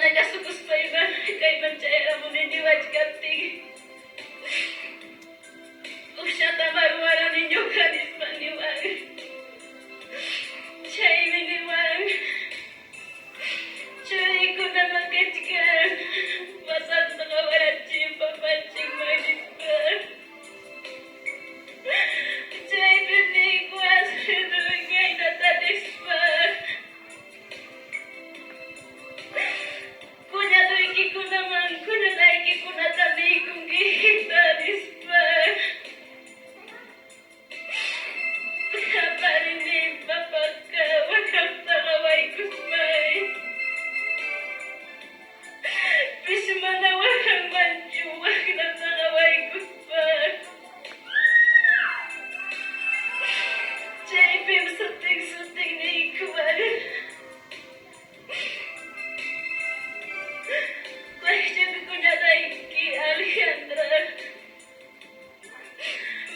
Mana kasukuspayqa kayman chayaramuni niwachkaptin. Uqshatam ruwarani ñuqa nispa niwan. Chaymi niwan. Churiykunama kachkan pasanta qawarachin papanchikman nispa. Chaypim niyku asuyduy kaynata nispa. Cuñaduykikunaman cuñadaykikunata niykunkita nispa. Qaparini papaqa waqaqta qawaykuspay. Pis mana waqanmanchu waqnata qawaykuspa. Chaypim sutin sutin niykuwan. Wakchami cuñadayki Alejandra.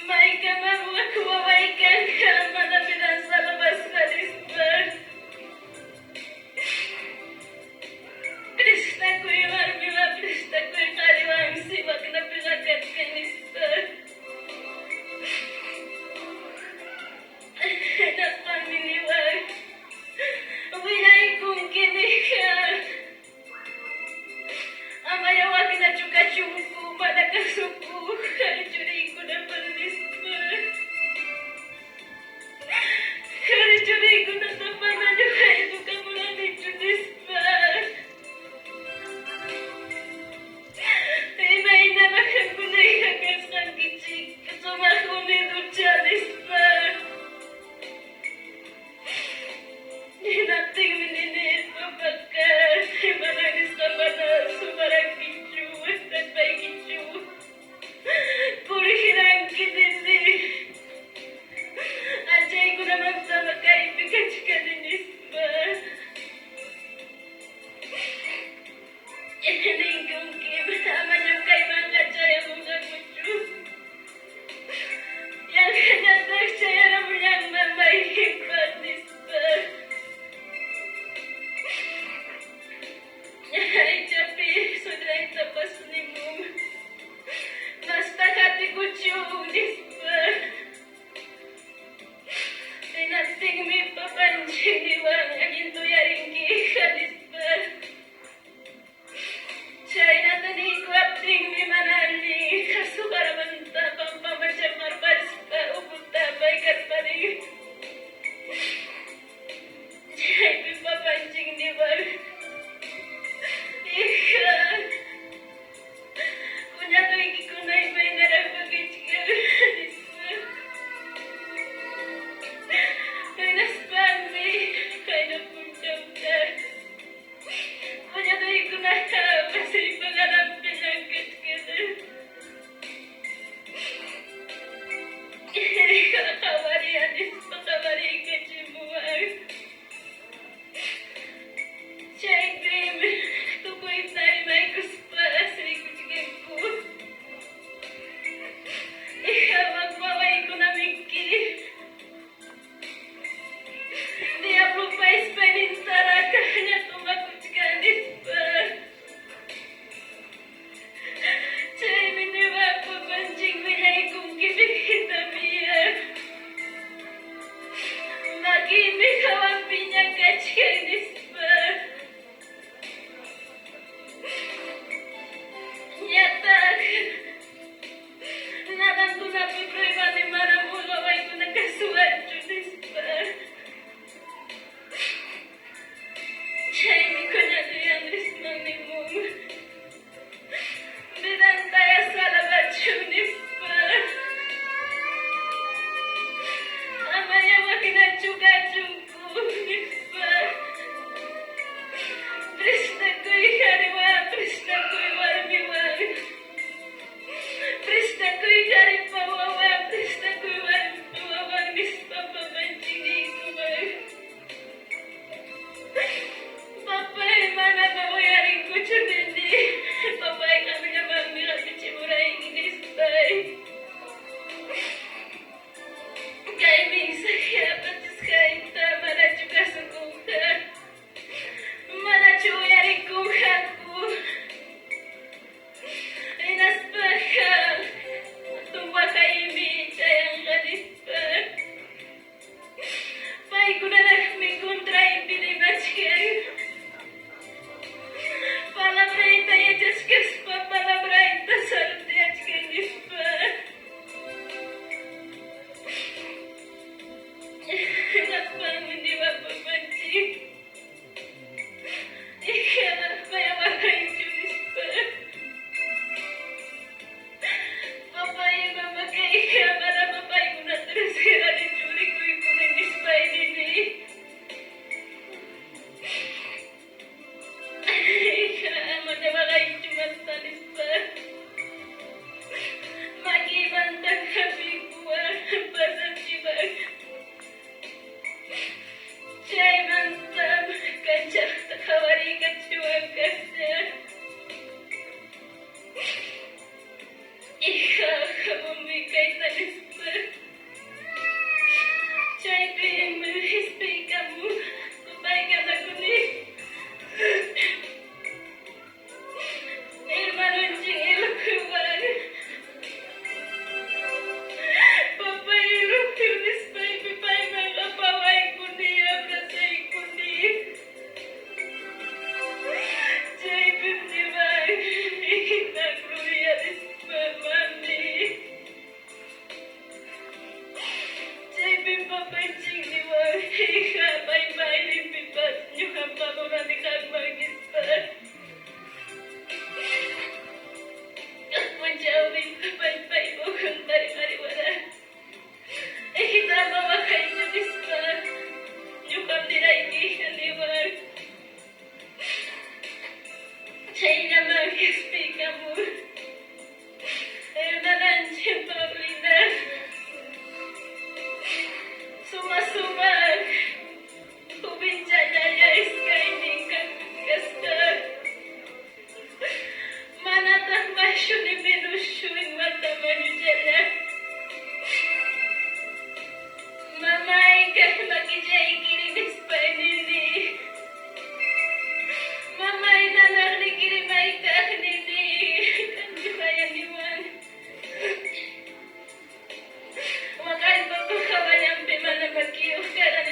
Maykamam wak waway kanqa mana vidan salvasqa nispa. Prestakuy warmiwan prestakuy qariwansi waknapiqa kachkan nispa. Hinaspanmi niwan, Willaykunki mija. Amaya waknachu kachunku mana kasukuq qari churiykunapas nispa. Qari churiykunata mana ñuqaykuqa munanichu nispa. Imaynama qamkunayqa kasqankichik sumaq uniducha nispa. Hinaptinmi nini, Papaqa mana nisqa mana sumarankichu, waqtaspaykichu purijiranki nini. Anchaykunamantama kaypi kachkani nispa. Ninkunkim, amañam kaymanqa chayamunqakuchu. Yanqañataq chayaramullanman mayqinpas nispa. Aychapi suegraytapas nimun, masta qatikuchun nispa. Hinaptinmi papanchik niwan allin tuyarinki hija nispa. Chaynata niykuwaptinmi mana Amaña waqaychu masta nispa. Makiymanta hap'iykuwan pasachiwan. Chaymantam kanchaqta qhawariykachiwan kasqa. Hija, hamuy kayta nispa. Chaypim hisp'iykamun tupaykanakuni. Hermanonchik Eloquewan. Papay Eloqueo nispaymi payman apawaykuni, abrazaykuni. Chaypim niwan, hijita Gloria nispa, mami. Chaypim papanchik niwan, hija, paypa ayrinpipas ñuqampa munani qanman nispa. P'unchawmi papay paypa ukhunta rimariwaran. Hijita ama waqaychu nispa, ñuqam nirayki hija niwan. Chayllaman qispiykamun hermananchik Paulina. Suma sumaq jovenchalaya iskaynin kasqa. Manataq mashu ni menoschu igual tamañochalla. Mamay, kaq makillaykiri nispay nini. Mamay, nanaqnikiri maykaq nini. Kanchupaya niwan. Waqaypapa hawallanpi mana makiyuq karani.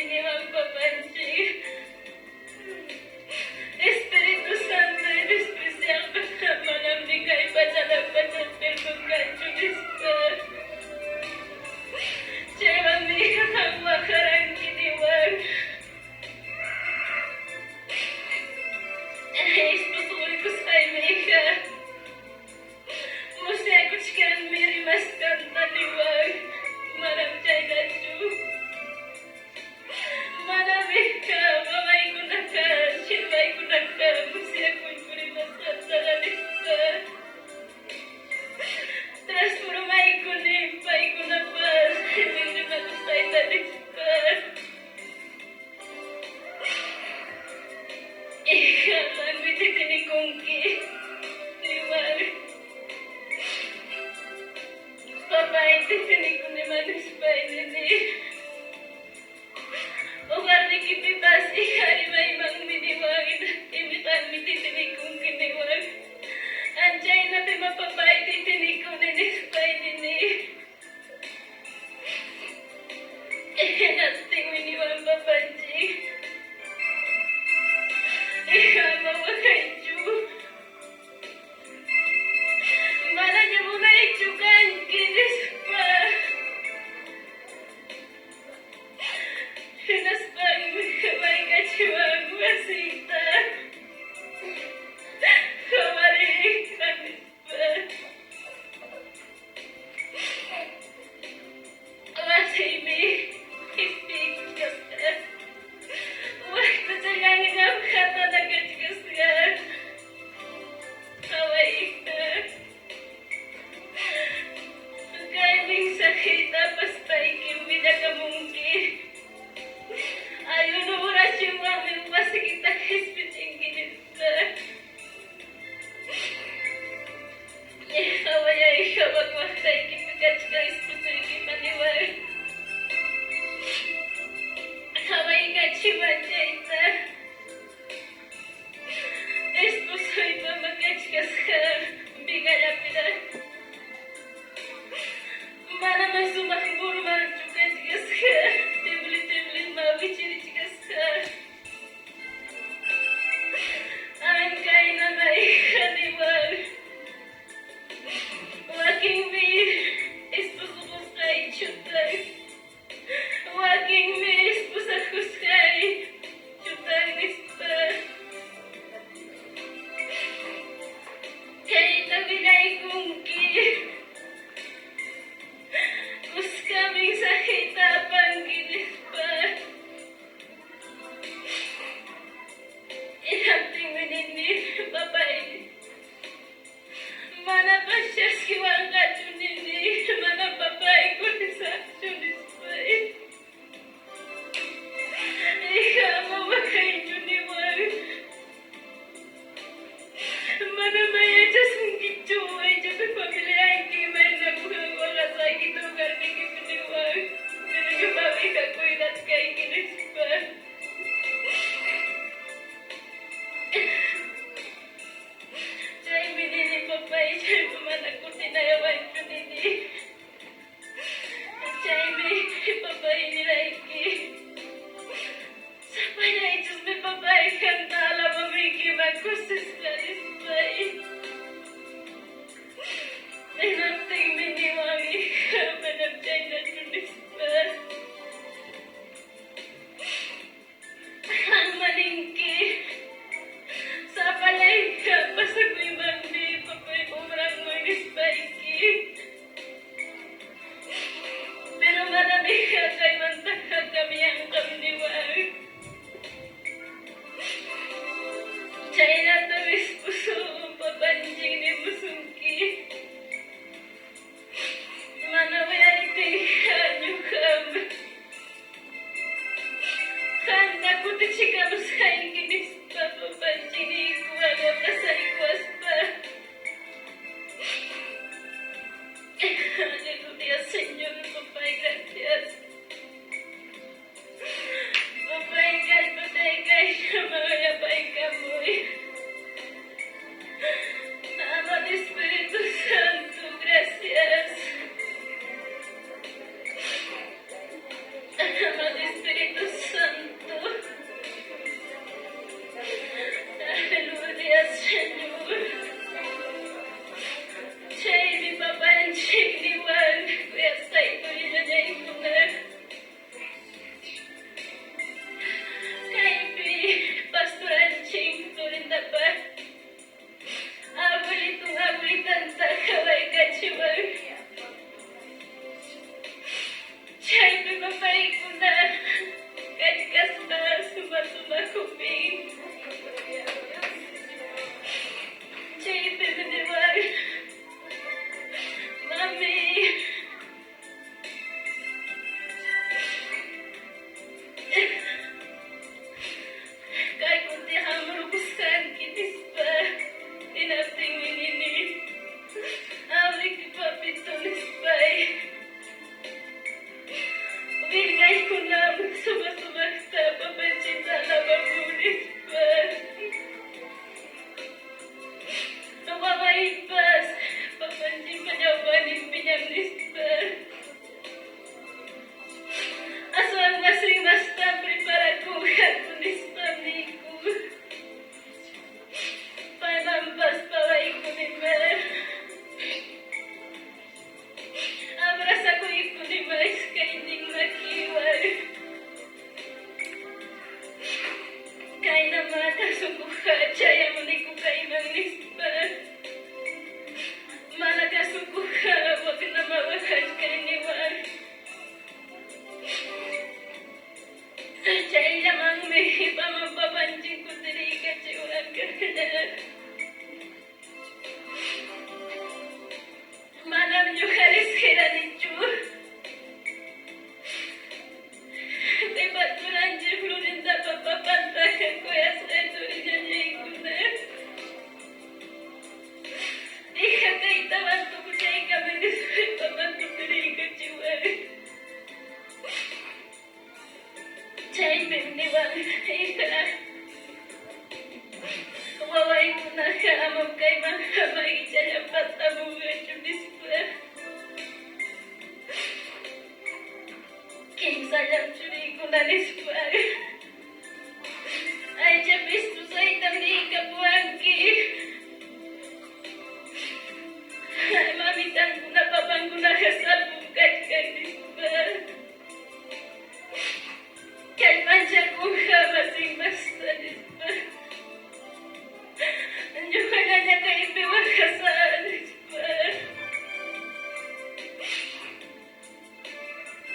Niwan papanchik. Espíritu Santo despreciaqqa manam ni kay pachalapacha perdón kanchu nispa. Chaywanmi qam waqaranki niwan. Esposuykusqaymi hija. Musyakuchkanmi rimasqanta niwan. Manam chaynachu. Manam hija mamaykunaqa shirmaykunaqa musyakunku rimasqantaqa nispa. Transformaykuni paykunapas rimakusqayta nispa. Hija, qammi detenikunki niwan. Papay detenikuni nispay nini. Hogarnikipipas hija rimaymanmi niwan. Qammi detenikunki niwan. Anchaynapima papay detenikuni nispay nini. Hinaptinmi niwan papanchik. Hija, ama waqaychu. Manaña munaychu kanki nispa. Hinaspanmi hamaykachiwan wasiyta. Hamariyta nispa. Wasiymi qispichkasqa. Waqtachallanñam hatana kachkasqa. Qaway hija. Kay mensajeta apaspaykim willakamunki. Ayuno oracionwanmi wasikita qispichinki nispa. Qawayá hija wak waqtaykipi kachkan esposuykipa niwan. Qawaykachiwan chayta. Esposuypa kachkasqa vigallapiraq. Manam sumaq formalchu kachkasqa. Tembli tembli wichirichkasqa. Ankaynama hija niwan. Wakinmi esposokusqay chutan. Wakinmi esposakusqay chutan nispa. Kayta willaykunki. Kuska mensajeta apanki nispa. Hinaptinmi nini papay. Manapas chaskiwanqachu nini. Mana papay kutisaqchu nispay. Hija, ama waqaychu niwan. Manam yachasunkichu aychapi familiayki imayna waqasqaykita hogarnikipi niwan. Pero ñuqam hija cuidachkayki nispa. Chaymi nini papay, chaymi mana kutinayawanchu nini. Chaymi papay nirayki. Sapallaychusmi papay qamta alabamuykiman kusisqa nispay. Hinaptinmi niwan hija, manam chaynachu nispa. Qamma ninki. Sapallayqa pasakuymanmi papay umranman nispayki. Pero manam hija kaymantaqa cambianqam niwan. Chaynatam esposo papanchik nimusunki. Mana uyariptinqa ñuqam qamta kutichikamusqayki nispa papanchik niykuwan waqasaykuwaspa. Aleluya, Señor, papay, gracias. Papay, kallpatay kayllaman yapaykamuy. Amado Espíritu Santo, gracias. Amado Espíritu Santo. Señor. Chaymi papanchik niwan kuyasqay turillallaykuna. Kaypi pastoranchik Florindapa abuelitun abuelitanta qhawaykachiwan. Chaypi papaykuna kachkaspa suma sumaq jupin. Chaypim niwan, Mami. Kay kutiqa murukusqanki nispa. Hinaptinmi nini, Awriki papito nispay. Willkaykunam suma sumaqta papanchikta alabamun nispa. Wawaypas papanchikpa ñawpaqninpiñam nispa. Aswan wasin mastam preparakunqaku nispam niyku. Paymanpas pawaykunima. Abrazakuykunima iskaynin makiwan. Kaynama kasukuqqa chayamuniku kayman nispa. Mana kasukuqqa waknama waqachkayniwan. Chayllamanmi qipaman papanchik kutiriykachiwanqa. Manam ñuqa risqiranichu. Qipa turanchik Florindapa papantaqa kuyasqay turillallaykuna. Hija kaytawan tukuchaykama nispa qipaman kutiriykachiwan. Chaypim niwan, hija, wawaykunaqa amam kayman makichallampata amunqachu nispa. Kimsallam churiykuna nispa. Aychapis tusaytam niykapuwanki. Mamitankuna papankunaqa sapum kachkan nispa. Kallpanchakunqa wasinmasta nispa. Ñuqallaña kaypi waqasaq nispa.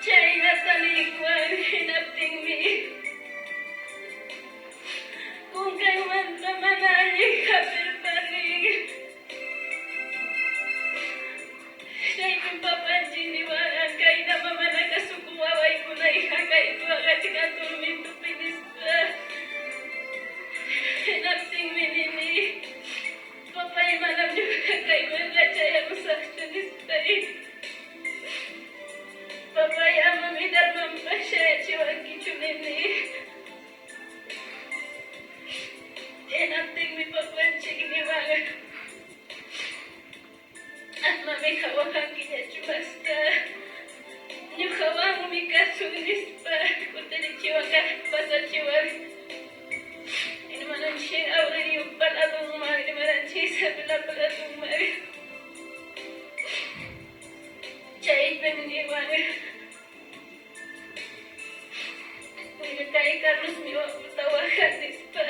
Chaynata niykuwan hinaptinmi kunkanmanta mana allin hapirpani. Chaypim papanchik niwan kaynama mana kasukuq wawaykuna hija kaypi waqachkan tormentopi nispa. Hinaptinmi nini, papay manam ñuqa kaymanqa chayamusaqchu nispay. Papay amam Hidalmanpas shayachiwankichu nini. Hinaptinmi papanchik niwan, amam hija waqankiñachu masta. Ñuqawanmi kasun nispa kutirichiwan pasachiwan. Rimaranchik Aureliopa ladunman, rimaranchik Isabelapa ladunman. Chaypim niwan, kay Carlosmi waputa waqan nispa.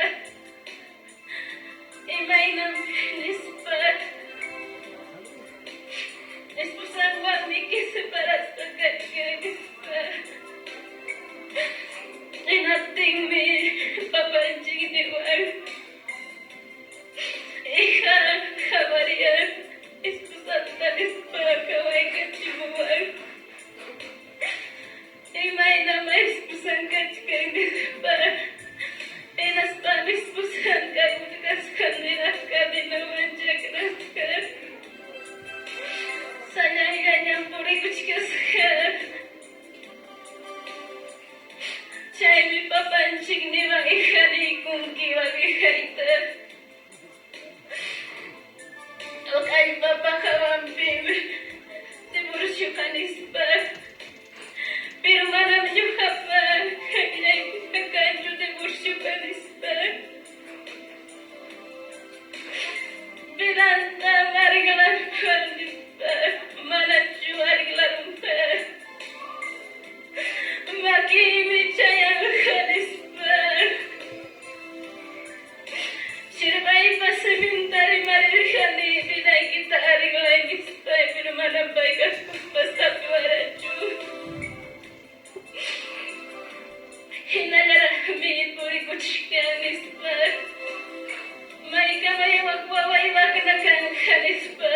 Imaynam nispa. Esposanwanmi separasqa kachkan nispa. Hinaptinmi papanchik niwan, hija, qhawariya esposanta nispa qhawaykachimuwan. Imaynam esposan kachkan nispa. Hinaspam esposan kasqan niraq cadenawan chakrasqa. Sayanllañam purikuchkasqa. Chaymi papanchik niwan hija riykunkiwan hijayta. Allpapa hawanpim divorcioqa nispa. Pero manam ñuqapa qayllaypiqa kanchu divorcioqa nispa. Makiymi chayanqa nispa. Chirqaypa siminta rimarirqani vidaykita arreglay nispa, pero manam payqa hapiwarachu. Hinallaraqmi purikuchkan nispa. Maykamay wak waway wakna kanqa nispa.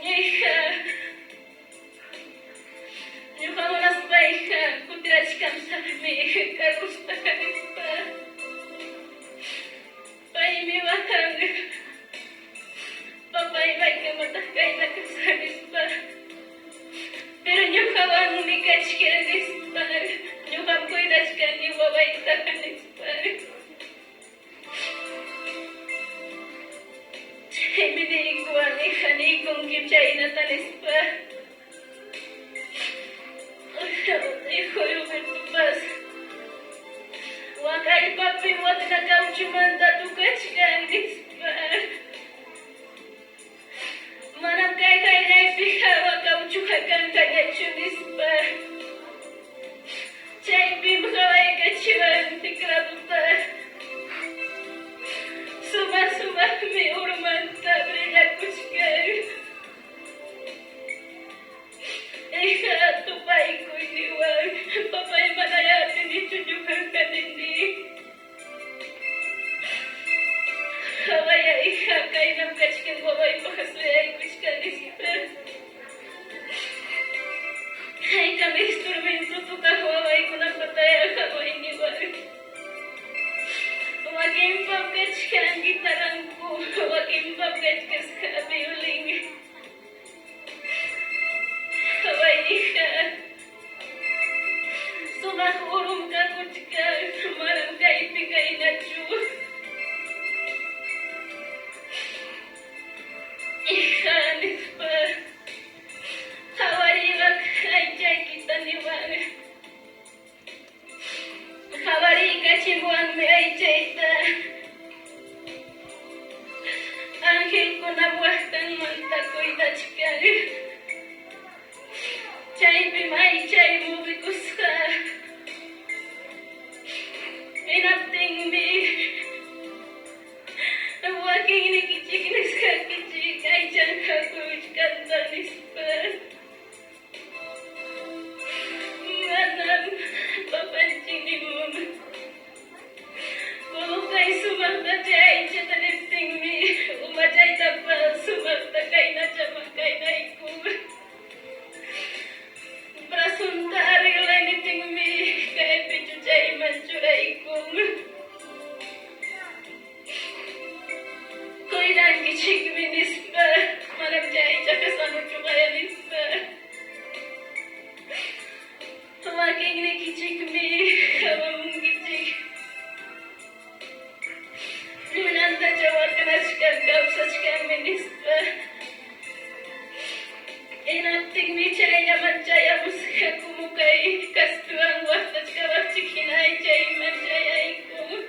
Hija, ñuqa munaspayqa kutirachkamsaqmi Carlosta nispa. Paymi waqan. Papay, maykamataq kayna kasqa nispa. Pero ñuqawanmi kachkan nispa. Ñuqam cuidachkani wawaytaqa nispa. Chaymi niykuwan, hija, niykunkim chaynata nispa. Hijo Robertopas wak allpapi wakna kawchumanta tukachkan nispa. Manam kay qayllaypiqa wak kawchuqa kanqañachu nispa. Chaypim qawaykachiwan tecladota. Sumaq sumaqmi urmanta brillakuchkan. Hija, tupaykuy niwan. Papay, manaya atinichu ñuqaqa nini. Qawaya, hija, kaynam kachkan wawaypaq suyaykuchkan nispa. Haykam instrumento tocaq wawaykunapataya qaway niwan. Wakinpam kachkan guitarranku, wakinpam kachkasqa violín. Qaway, hija. Sumaq urum kakuchkan, manam kaypi kaynachu. Hija, nispa. Qhawariwaq aychaykita niwan. Qhawariykachimuwanmi aychayta. Angelkunam waqtanmanta cuidachkan. Chaypim aychay movikusqa. Hinaptinmi wakinnikichik nisqankichik aychanqa kuyuchkanta nispa. Manam papanchik nimun. Colocay sumaqta chay aychata niptinmi umachaytapas sumaqta kaynachaman kaynaykun. Brazonta arreglay niptinmi kaypi chuchayman churaykun. Cuidankichikmi nispa, manam chay aychaqa sanuchuqaya nispa. Wakinnikichikmi hawamunkichik. Llullantacha waqnachkan kawsachkanmi nispa. Hinaptinmi chayllaman chayamusqa kumukay kaspiwan waqtachkawaqchik hina aychayman chayaykun.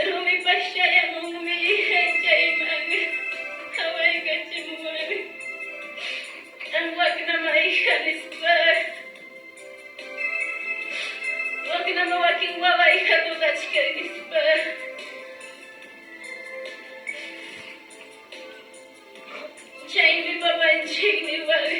Rumipas chayamunmi aychayman hawaykachimuwan. Waknama hija nispa. Waknama wakin wawayqa dudachkan nispa. Chaymi papanchik niwan.